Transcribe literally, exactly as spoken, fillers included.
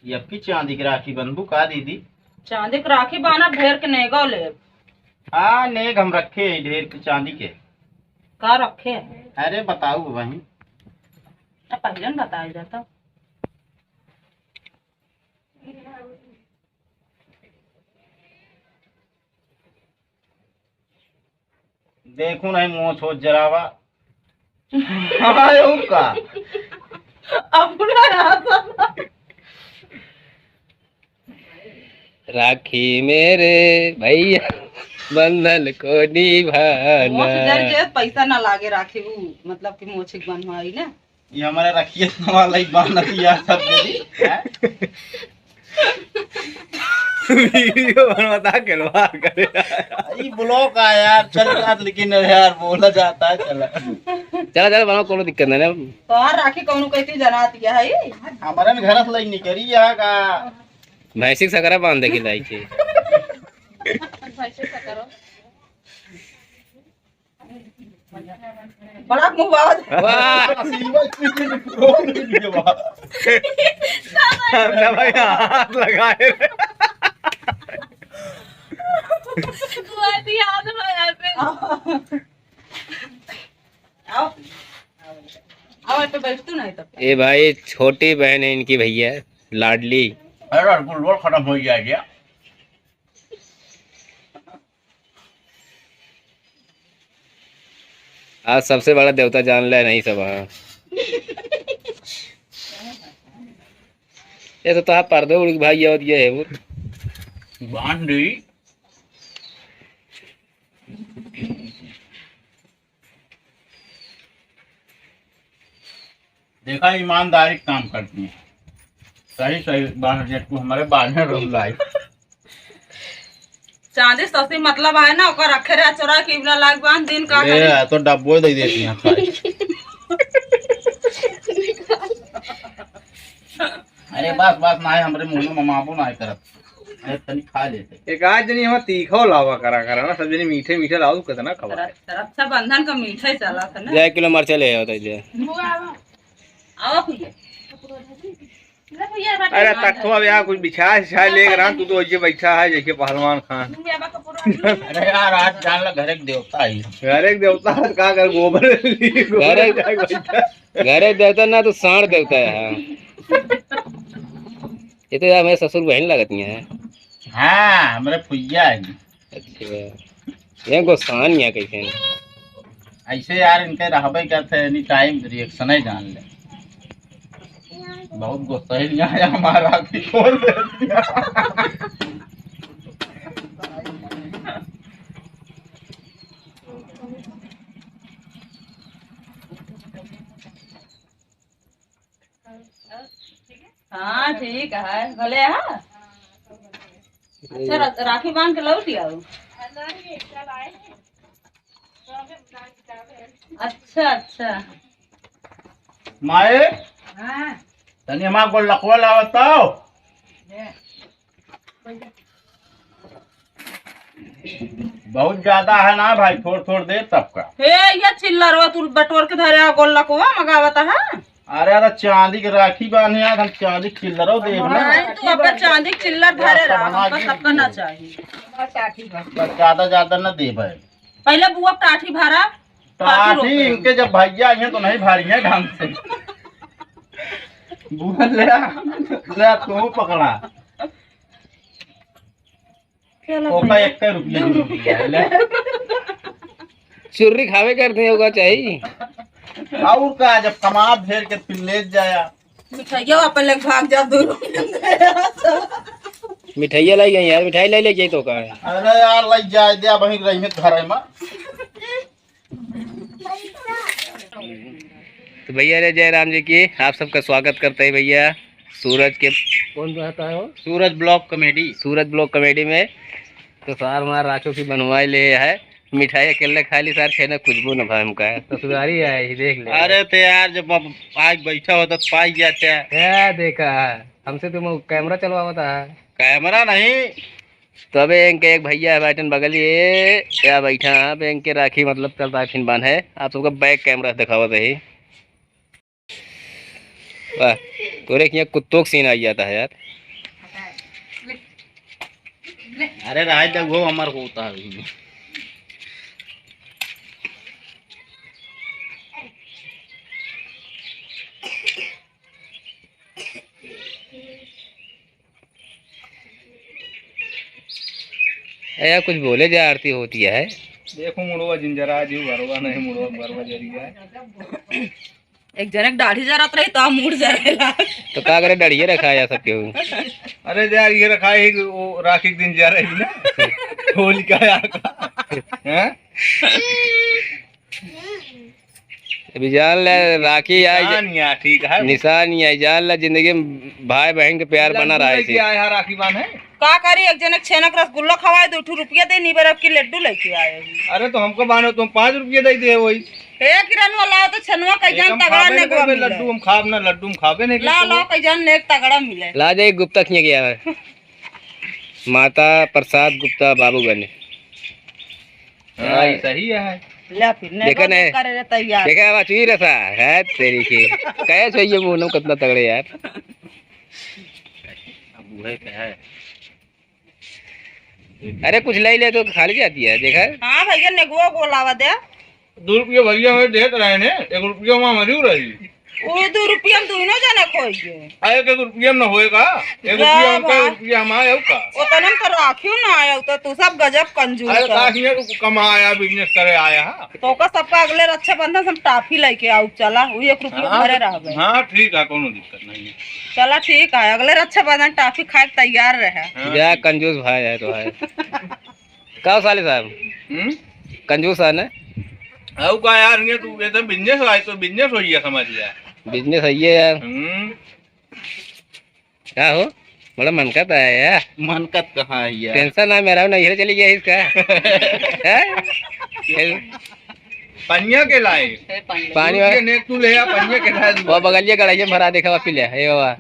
ये अबकी चांदी के राखी बंधबू का दीदी? चांदी के राखी बाना ढेर के नेगो लेब। हाँ, नेग हम रखे हैं ढेर के चांदी के। का रखे हैं? अरे बताऊ वहीं। अब पहिले न बताए जाता। देखो नहीं मुँह छोड़ जरावा। हाँ, ऊ का? अपना राशन। राखी मेरे भैया बंधन को निभाना। मोछ जर जे पैसा ना लागे राखी, ऊ मतलब कि मोछ के बनवाई ना। ये हमारे रखिए वाला ही बांध दिया सब जल्दी, हैं? वीडियो बनवाता खिलवाड़ करे। ई ब्लॉग आ यार, चल जात, लेकिन यार बोला जाता है, चला। चला, चला, बनाओ, कोनो दिक्कत नहीं ना। तोहार राखी कौनो कहती जना दिया है? हमारे में घर से लई निकली यहाँ का। भैंसी के सकरा बांध के लाई के। भैंसी के सकरा। बड़ा मुंह बात। वाह। आशीर्वाद के लिए रोक दीजिए वाह। ना भाई, हाथ लगाए। दुआ दी हाथ में ऐसे। आओ। आओ, पे बैठ तू नहीं तो। ए भाई, छोटी बहन है इनकी भैया, लाडली। अरे, गुलगोल खत्म हो गया क्या? आज सबसे बड़ा देवता जान ले नहीं सब, हाँ। ये तो तोहार पर्दे उड़ के भाई, ये और ये है वो। बांध दी। देखा, ईमानदारी काम करती है। सही, सही बात है, तू हमारे बांधे रहो लाई। चांदी से असली मतलब है ना, ओकर रखे रहा चोरा के इबला लाग बांध दिन का ए, करे। तो डब्बो दे देती हैं खाई। अरे बस, बस, ना है, हमरे मुंह में ममाबो ना है करत। अरे तनी खा लेते। एक आध जनी हम तीखो लावा करा, करा ना, सब जनी मीठे, मीठे लाओ, कितना खवा है। रक्षाबंधन का मीठे चला था ना। जय किलो मरचा ले आओ, तो जय। आवा भैया। अरे तक तो अब यहाँ कुछ बिछा, बिछा लेके रहा, तू तो ऐसे बैठा है जैसे पहलवान खान। अरे यार, आज जान ला, घर एक देवता है। घर एक देवता है, का कर, गोबर, गोबर घर एक, जाके बैठा। घर एक देवता ना, तो सांड देवता है। ये तो यार, मेरे ससुर बहन लगती हैं। हाँ, हमरे फुइया है। अच्छा, ये गोसाइन या कैसे हैं? ऐसे यार, इनके रहबे करते, any time reaction ही जान ले। बहुत गुस्सा ही नहीं आया हमारा कि खोल दे दिया। हाँ, ठीक है, भले है। अच्छा, रा-, राखी बांध के लौट आओ। अच्छा, अच्छा। माए, हाँ। तनी हमार गोल लकवा लावत आओ। बहुत ज्यादा है ना भाई, थोड़ थोड़ दे सबका। हे, ये चिल्लर हो, तू बटोर के धरे आ, गोल लकवा मगावत है। अरे, अरे, चांदी के राखी बांधे आज, हम चांदी के चिल्लरो देब ना। नहीं, तू अपन चांदी के चिल्लर धरे रहा, हमका सबका ना चाहिए। बस ज्यादा, ज्यादा ना देब है। पहले बुआ टाठी भरा, टाठी टाठी रोक। इनके जब भैया आइए तो नहीं भरिए ढंग से। बुआ ले आ, ले आ, तू पकड़ा। चलो ओका भैया। एक रुपया दू रुपया है, ले। चुर्री खावे करते हैं, ओका चाहिए। और का, जब कमा भेर के फिर ले जाया। मिठाइया वापस लेके भाग जा, दू रुपया दे। मिठाइया लाई गई यार, मिठाई लाई ले जाई तो का है? अरे यार, लाई जाए दे, वहीं रही घर है माँ। तो भैया रे, जय राम जी की, आप सबका स्वागत करते हैं भैया सूरज के, कौन रहता है वो? सूरज ब्लॉग कॉमेडी। सूरज ब्लॉग कॉमेडी में। तो सार मार राखी की बनवाई ले है, मिठाई अकेले खा ली सार, खेने खुशबू न भाई हमका है। ससुरारी है, ये देख ले। अरे तो यार, जब आप आज बैठा होता तो पाई जाते हैं। क्या देखा है? हमसे तुम कैमरा चलवावता है। कैमरा नहीं, तो अबे इनके एक भैया है बैठन बगल, ये या बैठा है, अबे इनके राखी मतलब चलता है फिन बांध है। आप सबका बैक कैमरा दिखावत है। वाह, तोरे किहाँ कुत्तों का सीन आ जाता है यार। अरे राय दे, वो हमार होता है अभी। ए यार, कुछ बोले जा, आरती होती है। देखो मुड़वा जिंजरा जी, बरवा नहीं, मुड़वा बरवा जरिया है। एक जने के दाढ़ी जरत रही, तो हम मूड़ जरेला। तो का करे, दाढ़िये रखा है सब केहू। अरे यार, ये रखा है कि वो राखी के दिन जरे ही ना, होलिका यार का। हैं? अभी जान ले, राखी आई, निशान या, ठीक है। निशान या, जान ले, जिंदगी में भाई बहन के प्यार बना रहा है इसे। आया राखी बांधे। का करी, एक जने के छेनक रसगुल्ला खवाए, दो ठो रुपया दे, निबर अब की लड्डू लेके आए। अरे तो हमको बांधो, तुम पाँच रुपये दे दे वही। ए किरण वाला तो छनुआ कई जान तगड़ा नेगवा मिले। लड्डू हम खाब ना, लड्डू हम खाबे नहीं ला, ला, कई जान नेग तगड़ा मिले। ला जाए गुप्ता किया गया है। माता प्रसाद गुप्ता बाबूगंज। हाँ, ये सही है। ले फिर, देखा नेगो नहीं? करे रे तैयार। देखा, अब चुई रसा है तेरी के। कहे सही है, मोहनम कितना तगड़े यार। अब वही पे है। अरे, कुछ ले ले तो खा ले जाती है, देखा? हाँ भैया, नेगुआ को लावा दे। दो रुपया भैया हमें देत रहे ने, एक रुपया वहाँ मरी रही। वो दो रुपया में दोनों जने खोई गए। अरे, एक रुपया में न होएगा, एक रुपया उनका, एक रुपया हमारा, और का? उतने में तो राखियो ना आया, तो तू सब गजब कंजूस अरे, है। काश, ये तो कमा आया, business करे आया है। तो का सबका अगले रक्षाबंधन से हम टाफी लेके आऊ, चला, वो एक रुपया हाँ, भरे तो, रहबे। हाँ, ठीक है, कोनो दिक्कत नहीं है। चला, ठीक है, अगले रक्षाबंधन टाफी खाए के तैयार रहे। हाँ, जा, ठीक। कंजूस भाई है तो है। का साले साहब? हम्म? कंजूस है ना? अउ का यार, ये तू, ये तो business है, तो business हो गया, समझ लिया। Business है ये यार। हम्म। का हो? बड़ा मनकत है यार। मनकत कहाँ है यार? Tension ना मेरा, नैहरे चली गया इसका। हैं? पनिया के लाए। पानी ये वाला। ने तू ले आ, पनिया के लाए। वो बगलिया कढ़ाई में भरा, देखा, वापी ले। ए बाबा।